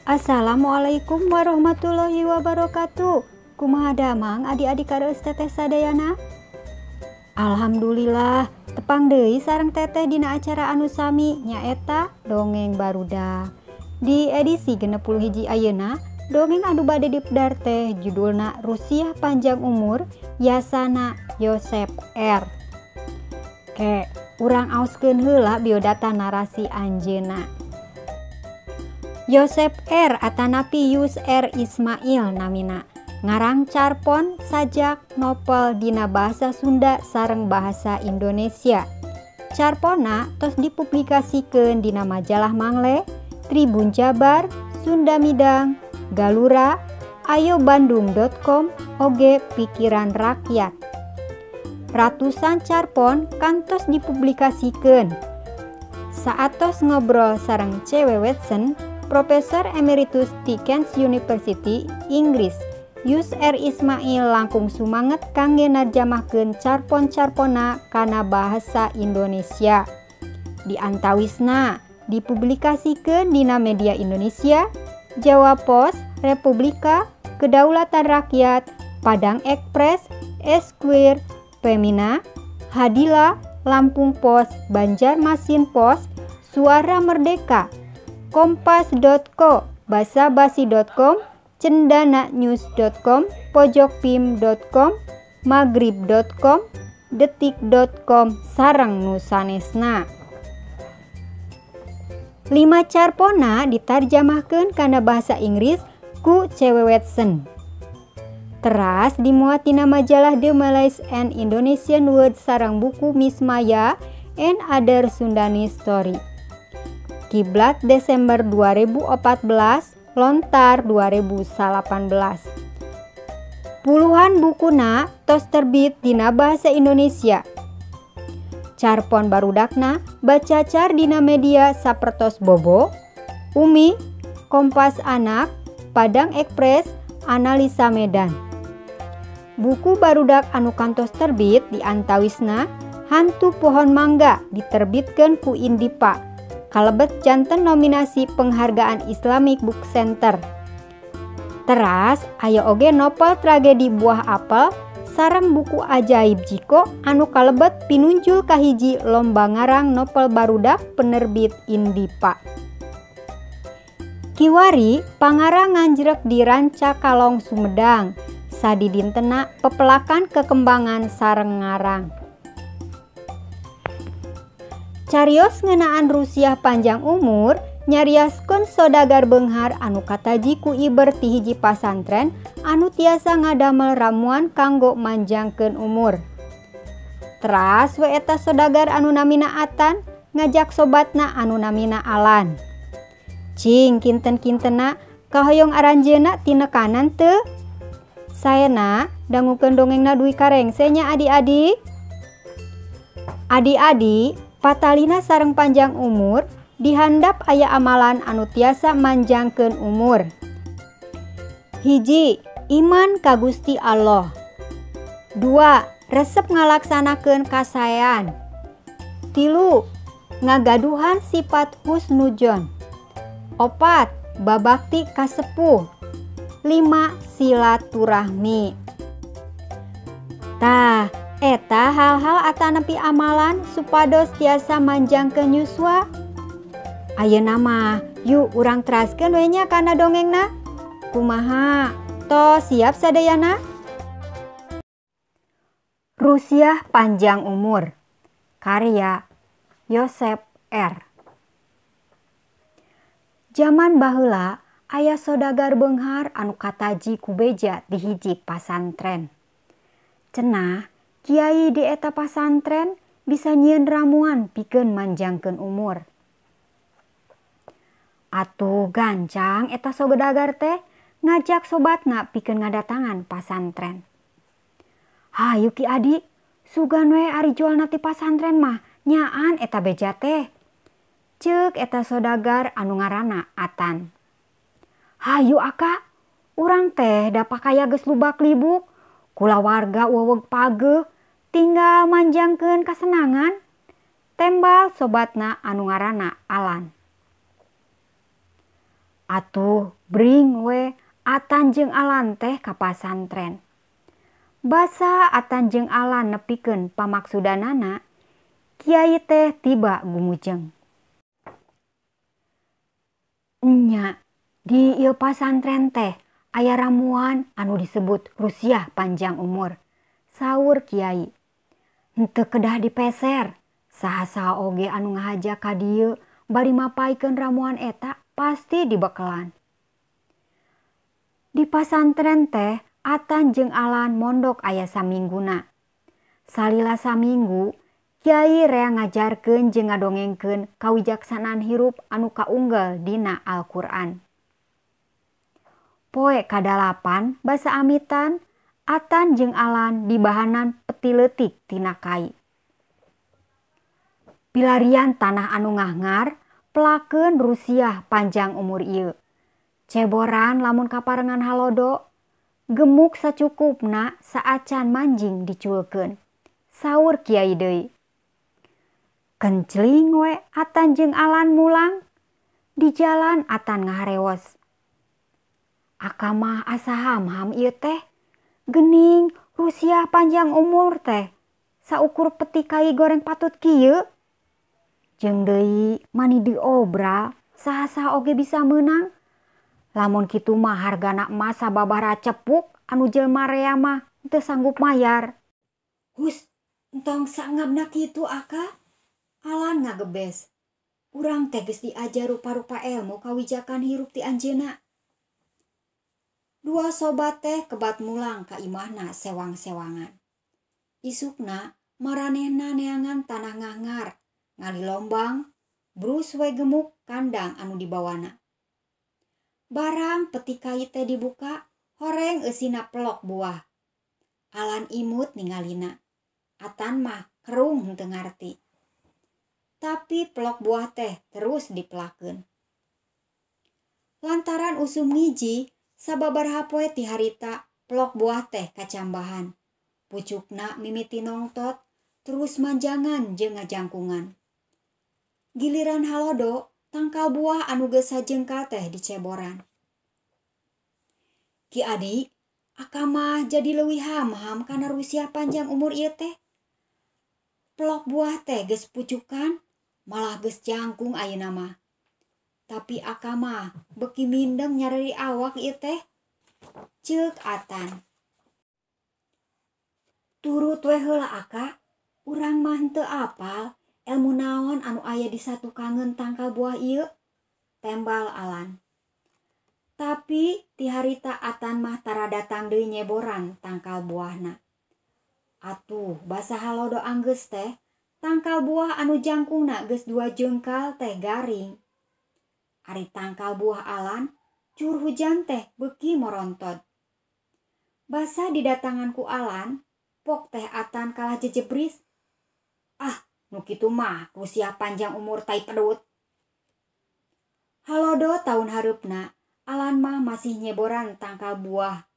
Assalamualaikum warahmatullahi wabarakatuh. Kumaha damang adik-adik kareus teteh sadayana? Alhamdulillah, tepang deui sareng teteh dina acara anu sami nyaeta Dongeng Barudak. Di edisi 61 ayeuna, dongeng anu bade dipedar teh judulna Rusiah Panjang Umur Yasana Yosep R. Ke, urang aoskeun heula biodata narasi anjeunna. Yosep R. atanapi Yus R. Ismail namina ngarang carpon sajak novel dina bahasa Sunda sareng bahasa Indonesia. Carponna tos dipublikasikeun dina majalah Mangle, Tribun Jabar, Sunda Midang, Galura, ayobandung.com, oge Pikiran Rakyat. Ratusan carpon kantos dipublikasikeun. Saatos ngobrol sareng C.W. Watson, Profesor Emeritus di Kent University, Inggris, Yus R. Ismail langkung sumanget kangge narjamahkeun carpon-carponna kana bahasa Indonesia. Di antawisna dipublikasikeun dina media Indonesia, Jawa Pos, Republika, Kedaulatan Rakyat, Padang Ekspres, Esquire, Femina, Hadila, Lampung Pos, Banjarmasin Pos, Suara Merdeka, Kompas.co, basabasi.com, cendananews.com, pojokpim.com, maghrib.com, detik.com, sareng nu sanesna. 5 carponna ditarjamahkeun kana bahasa Inggris ku C.W. Watson. Teras dimuat dina majalah The Malays and Indonesian World sareng buku Miss Maya and Other Sundanese Story. Kiblat Desember 2014, Lontar 2018. Puluhan bukuna tos terbit dina bahasa Indonesia. Carpon barudakna bacacar dina media sapertos Bobo, Umi, Kompas Anak, Padang Ekspres, Analisa Medan. Buku barudak anu kantos terbit di antawisna Hantu Pohon Mangga diterbitkeun ku Indipa. Kalebet janten nominasi penghargaan Islamic Book Center. Teras aya oge novel tragedi Buah Apel sareng buku ajaib Jiko anu kalebet pinunjul kahiji lomba ngarang novel barudak penerbit Indipa. Kiwari pangarang nganjrek di Rancakalong Sumedang sadidintena pepelakan kekembangan sareng ngarang. Carios ngeunaan Rusiah panjang umur nyarioskeun sodagar beunghar anu kataji ku iber ti hiji pasantren anu tiasa ngadamel ramuan kanggo manjangkeun umur. Teras we eta sodagar anu namina Atan ngajak sobatna anu namina Alan. Cing kinten-kintena kahoyong aranjeuna tinekanan teu? Saena dangukeun dongengna duwi karengse nya adik-adik. Adik-adik, patalina sareng panjang umur dihandap aya amalan anu tiasa manjangkeun umur. 1. Iman ka Gusti Allah. 2. Resep ngalaksanakeun kasaean. 3. Ngagaduhan sifat husnujon. 4. Babakti ka sepuh. 5. Silaturahmi. Tah, eta hal-hal atanapi amalan supados tiasa manjangkeun yuswa. Ayeuna mah yuk urang teraskeun we nya kana dongengna. Kumaha? Tos siap sadayana? Rusiah Panjang Umur karya Yosep R. Jaman baheula aya sodagar beunghar anu kataji ku beja di hiji pasantren. Cenah kiai di eta pasantren bisa nyieun ramuan pikeun manjangkeun umur. Atuh gancang eta sodagar teh ngajak sobatna pikeun ngadatangan pasantren. Hayu Ki Adi, sugan we ari jualna ti pasantren mah nyaan eta beja teh. Ceuk eta sodagar anu ngaranna Atan. Hayu aka, urang teh da pakaya geus lubak libuk, kulawarga weweg pageuh, tinggal manjangkeun kasenangan. Tembal sobatna anu ngaranna Alan. Atuh bring we Atan jeung Alan teh ka pasantren. Basa Atan jeung Alan nepikeun pamaksudanana, kiai teh tiba gumujeng. Nya, di ieu pasantren teh aya ramuan anu disebut Rusiah panjang umur. Saur kiai. Henteu kedah dipeser. Saha-saha oge anu ngahaja ka dieu bari mapaikeun ramuan eta pasti dibekelan. Di pasantren teh Atan jeung Alan mondok aya samingguna. Salila saminggu, kiai rea ngajarkeun jeung ngadongengkeun kawijaksanaan hirup anu kaunggal dina Al-Qur'an. Poe kadalapan basa amitan, Atan jeung Alan dibahanan peti leutik tina kai. Pilarian tanah anu ngahngar, pelakeun Rusiah panjang umur ieu. Ceboran lamun kaparengan halodo, gemuk sacukupna saacan manjing diculkeun. Saur kiai deui. Kencling we Atan jeung Alan mulang. Di jalan Atan ngaharewos. Akamah asa ham-ham ieu teh. Gening Rusiah panjang umur teh. Saukur peti kai goreng patut kieu. Jeung deui mani diobral saha-saha oge bisa meunang. Lamun kitu mah hargana emas sababaraha cepuk anu jelema rea mah teu sanggup mayar. Hus, entong sangabna kitu aka. Alan ngagebes. Urang teh geus diajar rupa-rupa ilmu kawijakan hirup ti anjeunna. Dua sobat teh kebat mulang ka imahna sewang-sewangan. Isukna maranehna neangan tanah ngangar, ngalilombang, brus we gemuk kandang anu dibawana. Barang peti kai teh dibuka, horeng eusina pelok buah. Alan imut ningalina. Atan mah kerung henteu ngarti. Tapi pelok buah teh terus dipelakeun. Lantaran usum ngiji, sababaraha poe ti harita pelok buah teh kacambahan. Pucukna mimiti nongtot, terus manjangan jeung ngajangkungan. Giliran halodo, tangkal buah anu geus sajengkal teh diceboran. Ki Adi, akamah jadi leuwih ham-ham kana Rusia panjang umur ieu teh. Pelok buah teh geus pucukan, malah geus jangkung ayeuna mah. Tapi akamah beuki mindeng nyareri awak ieu teh. Ceuk Atan. Turut we heula aka, urang mah henteu apal ilmu naon anu aya di satukangeun tangkal buah ieu, tembal Alan. Tapi ti harita Atan mah tara datang deui nyeboran tangkal buahna. Atuh basa halodo anggeus teh, tangkal buah anu jangkungna geus 2 jengkal teh garing. Ari tangkal buah Alan, cur hujan teh beuki morontod. Basa didatangan ku Alan, pok teh Atan kalah jejebris. Ah, nu kitu mah Rusia panjang umur tai pedut. Halodo taun hareupna, Alan mah masih nyeboran tangkal buah.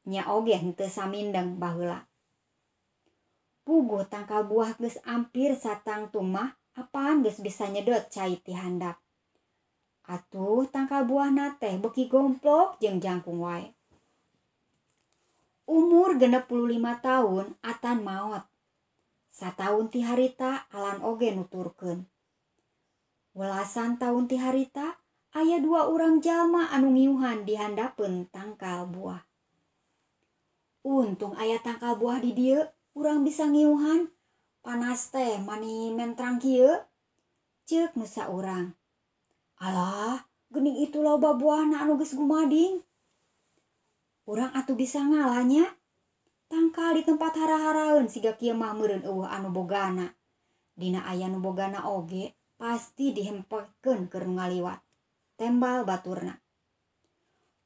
Nya oge henteu samindeng baheula. Puguh tangkal buah geus ampir satangtung mah apaan geus bisa nyedot cai ti handap. Atuh tangkal buahna teh beuki gomplok jeung jangkung wae. Umur 65 tahun Atan maot. Sataun ti harita Alan oge nuturkeun. Welasan taun ti harita aya 2 urang jalma anu ngiuhan di handapeun tangkal buah. Untung aya tangkal buah di dieu, urang bisa ngiuhan. Panas teh mani mentrang kieu. Ceuk nu saurang. Alah, geuning itu loba buahna anu geus gumading. Urang atuh bisa ngalanya. Tangkal di tempat hara-haraeun siga kieu mah meureun eueuh anu bogana. Dina aya nu bogana oge pasti dihempekeun keur nu ngaliwat. Tembal baturna.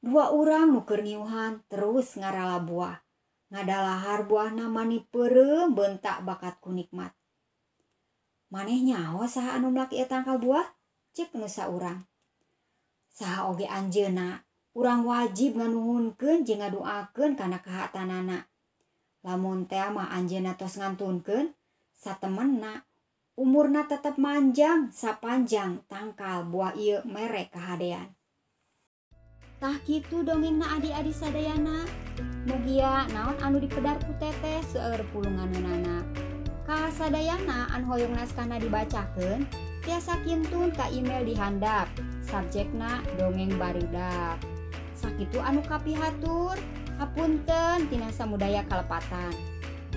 2 urang nu keur ngiuhan terus ngarala buah. Ngadalahar buahna mani peureum bentak bakat ku nikmat. Maneh nyaho saha anu mlak ieu tangkal buah? Ceuk nu saurang. Saha oge anjeunna, urang wajib nganuhunkeun jeung ngaduakeun kana kahatanana. Lamun teh mah anjeunna tos ngantunkeun, satemenna umurna tetep manjang sapanjang tangkal buah ieu mere kahadean. Tah kitu dongengna adi-adi sadayana. Mugia naon anu dipedar ku teteh seueur pulunganeunana. Ka sadayana anu hoyong naskahna dibacakeun tiasa kintun ka email di handap. Subjekna dongeng barudak. Sakitu anu kapihatur, hapunten tina samudaya kalepatan.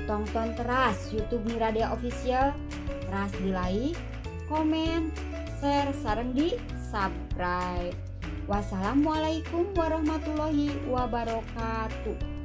Tongton teras YouTube Miradea Official, teras di like, komen, share, sareng di subscribe. Wassalamualaikum warahmatullahi wabarakatuh.